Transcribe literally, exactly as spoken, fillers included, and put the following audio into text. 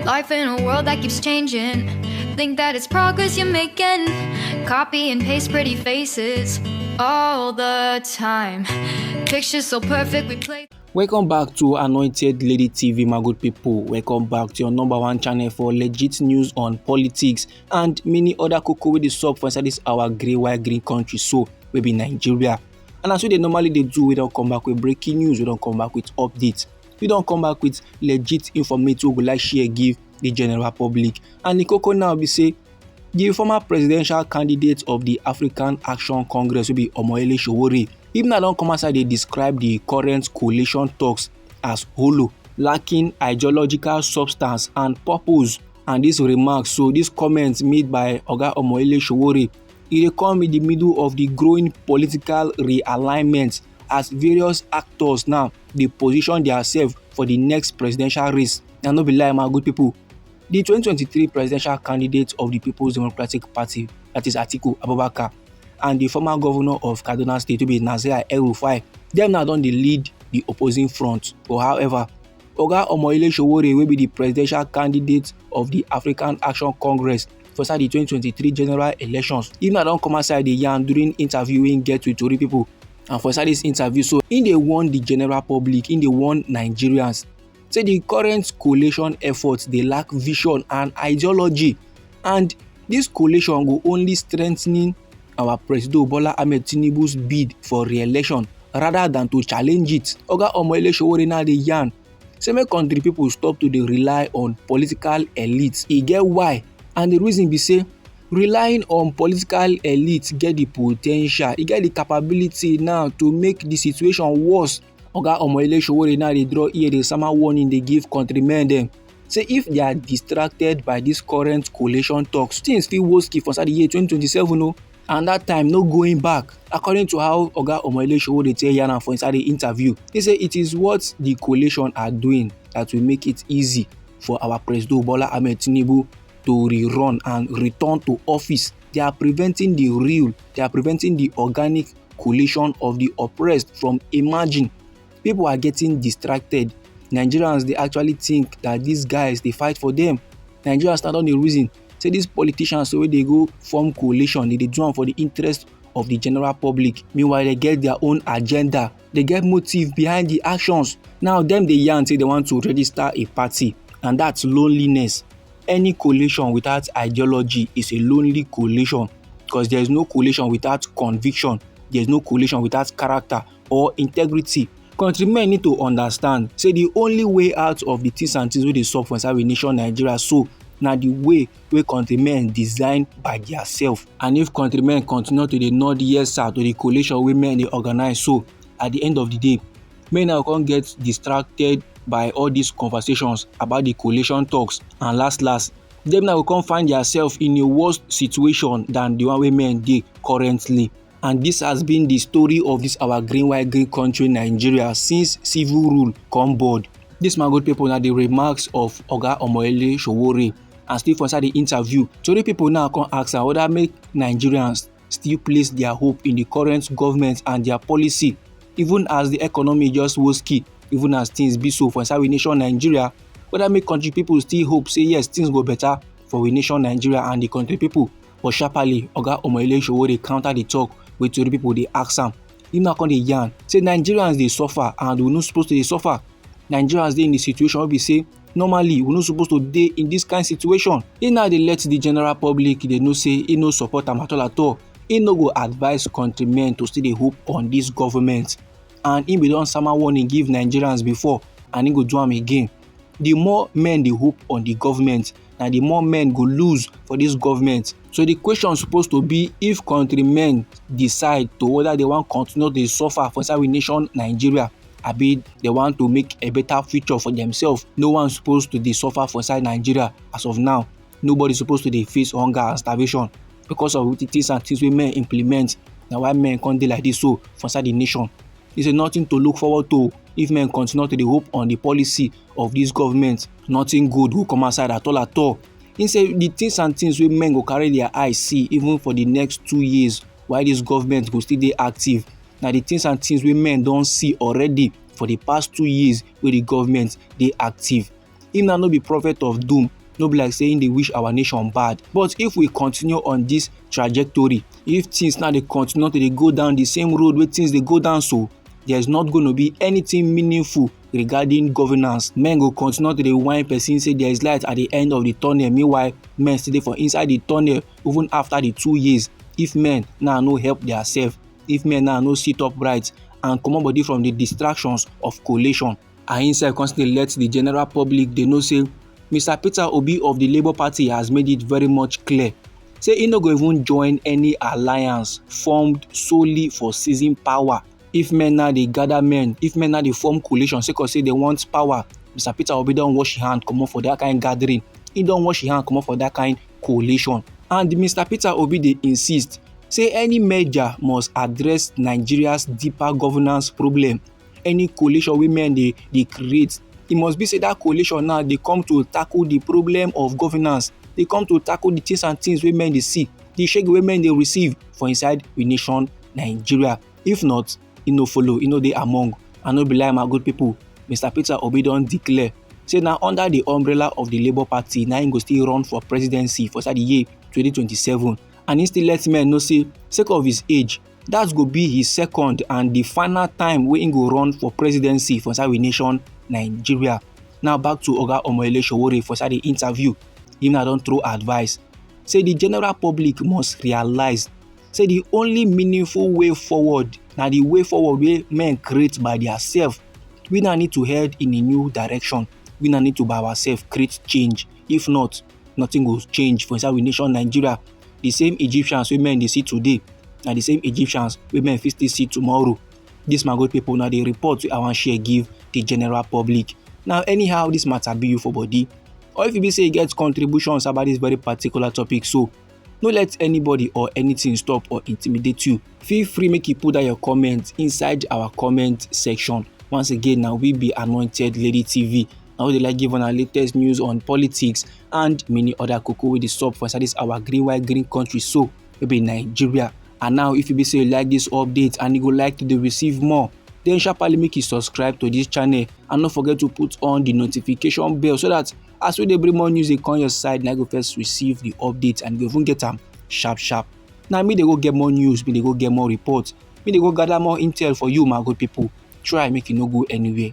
Life in a world that keeps changing. Think that it's progress you're making. Copy and paste pretty faces all the time. Pictures so perfect, we play. Welcome back to Anointed Lady T V, my good people. Welcome back to your number one channel for legit news on politics and many other koko wey dey sup for inside this our grey, white, green country so, wey be Nigeria. And as we dey normally dey do, we don come back with breaking news, we don come back with updates, we don come back with legit information wey we go like share give the general public. And the koko now be say, the former presidential candidate of the African Action Congress, wey be Omoyele Sowore, him now don come outside dey describe the current coalition talks as hollow, lacking ideological substance and purpose. And this remark, so this comment made by Oga Omoyele Sowore, e dey come in the middle of the growing political realignment as various actors now dey position themselves for the next presidential race. And no be lie, my good people, the twenty twenty-three presidential candidate of the People's Democratic Party, that is Atiku Abubakar, and the former governor of Kaduna State, wey be Nasir El-Rufai, dem now don dey lead the opposing front. But however, Oga Omoyele Sowore, wey be the presidential candidate of the African Action Congress for inside the twenty twenty-three general elections, him now don come outside dey yarn during interview wey him get with tori people. And for inside this interview so, him dey warn the general public, him dey warn Nigerians say the current coalition efforts dey lack vision and ideology, and this coalition go only strengthening our Presido Bola Ahmed Tinubu's bid for re-election rather than to challenge it. Oga Omoyele Sowore now dey yarn say make country people stop to dey rely on political elites. E get why, and the reason be say relying on political elites get the potential, e get the capability now to make the situation worse. Oga Omoyele Sowore now dey draw ear, dey sama warning, dey give countrymen dem say if they are distracted by this current coalition talks, things fit worse for inside the year twenty twenty-seven o, and that time no going back. According to how Oga Omoyele Sowore take yarn am for inside the interview, he say it is what the coalition are doing that will make it easy for our Presido Bola Ahmed Tinubu to rerun and return to office. They are preventing the real, they are preventing the organic coalition of the oppressed from emerging. People are getting distracted. Nigerians dey actually think that these guys dey fight for them. Nigerians now don dey reason say these politicians wey dey go form coalition, they dey do am for the interest of the general public. Meanwhile, they get their own agenda. They get motive behind the actions. Now, dem dey yarn say they want to register a party, and that's loneliness. Any coalition without ideology is a lonely coalition, because there is no coalition without conviction. There is no coalition without character or integrity. Countrymen need to understand say the only way out of the things and things wey dey sup for inside we nation Nigeria so na the way wey countrymen design by theirself. And if countrymen continue to dey nod yes sir to the coalition wey men dey organize so, at the end of the day, men now come get distracted by all these conversations about the coalition talks, and last last, dem now go come find theirself in a worse situation than the one wey men dey currently. And this has been the story of this our green white green country Nigeria since civil rule come board. This, my good people, na the remarks of Oga Omoyele Sowore. And still for inside the interview, tori people now come ask am whether make Nigerians still place their hope in the current government and their policy, even as the economy just woski, even as things be so for inside we nation Nigeria, whether make country people still hope say yes, things go better for we nation Nigeria and the country people. But sharply, Oga Omoyele Sowore counter the talk wey tori people dey ask am. Him now come dey yarn say Nigerians dey suffer and we no suppose to dey suffer. Nigerians dey in the situation wey be say normally we no suppose to dey in this kind situation. He now dey let the general public dey know say he no support am at all at all. He no go advise countrymen to still dey hope on this government, and he bin don sama warning give Nigerians before, and he go do am again. The more men dey hope on the government, na the more men go lose for this government. So the question suppose to be if countrymen decide to whether they wan continue dey suffer for inside we nation Nigeria, abi they want to make a better future for themselves. No one suppose to dey suffer for inside Nigeria as of now. Nobody suppose to dey face hunger and starvation because of the things and things wey men implement. Na why men come dey like this so for inside the nation. He say nothing to look forward to if men continue to dey hope on the policy of this government. Nothing good go come outside at all at all. He say the things and things wey men go carry their eyes see even for the next two years while this government go still dey active, na the things and things wey men don see already for the past two years wey the government dey active. Him now no be prophet of doom, No be like say im dey wish our nation bad. But if we continue on this trajectory, if things now dey continue to dey go down the same road wey things dey go down so, there is not going to be anything meaningful regarding governance. Men go continue to dey whine person say there is light at the end of the tunnel. Meanwhile, men still dey for inside the tunnel even after the two years. If men now no help their self, if men now no sit upright and comot body from the distractions of collation, and himself come still let the general public dey know say Mister Peter Obi of the Labour Party has made it very much clear say he no go even join any alliance formed solely for seizing power. If men now dey gather men, if men now dey form coalition sake of say they want power, Mister Peter Obi don wash him hand comot for that kind gathering. He don wash him hand comot for that kind coalition. And Mister Peter Obi dey insist say any merger must address Nigeria's deeper governance problem. Any coalition wey men dey dey create, e must be say that coalition now dey come to tackle the problem of governance, dey come to tackle the things and things wey men dey see, the shege wey men dey receive for inside we nation Nigeria. If not, e no follow, e no dey among. I no be lie, my good people. Mister Peter Obi don declare say na under the umbrella of the Labour Party na im go still run for presidency for inside the year twenty twenty-seven, and he still let men know say sake of his age, that go be his second and the final time wey he go run for presidency for inside we nation Nigeria. Now back to Oga Omoyele Sowore for inside the interview. Him now don throw advice say the general public must realize say the only meaningful way forward na the way forward wey men create by their self. We now need to head in a new direction. We now need to by ourselves create change. If not, nothing go change for inside we nation Nigeria. The same Egyptians wey men dey see today na the same Egyptians wey men fit still see tomorrow. This, my good people, na the report wey I wan share give the general public. Now, anyhow this matter be you for body, or if e be say you get contributions about this very particular topic, so no let anybody or anything stop or intimidate you. Feel free make you put down your comment inside our comment section. Once again, na we be Anointed Lady T V. Na we dey like give una latest news on politics and many other koko wey dey sup for inside this our green white green country so, wey be Nigeria. And now, if you be say you like this update and you go like to dey receive more, then sharply make you subscribe to this channel and no forget to put on the notification bell so that as we dey bring more news dey come your side, na you go first receive the update and you go even get am sharp sharp. Na me dey go get more news, me dey go get more report, me dey go gather more intel for you, my good people. Try make you no go anywhere.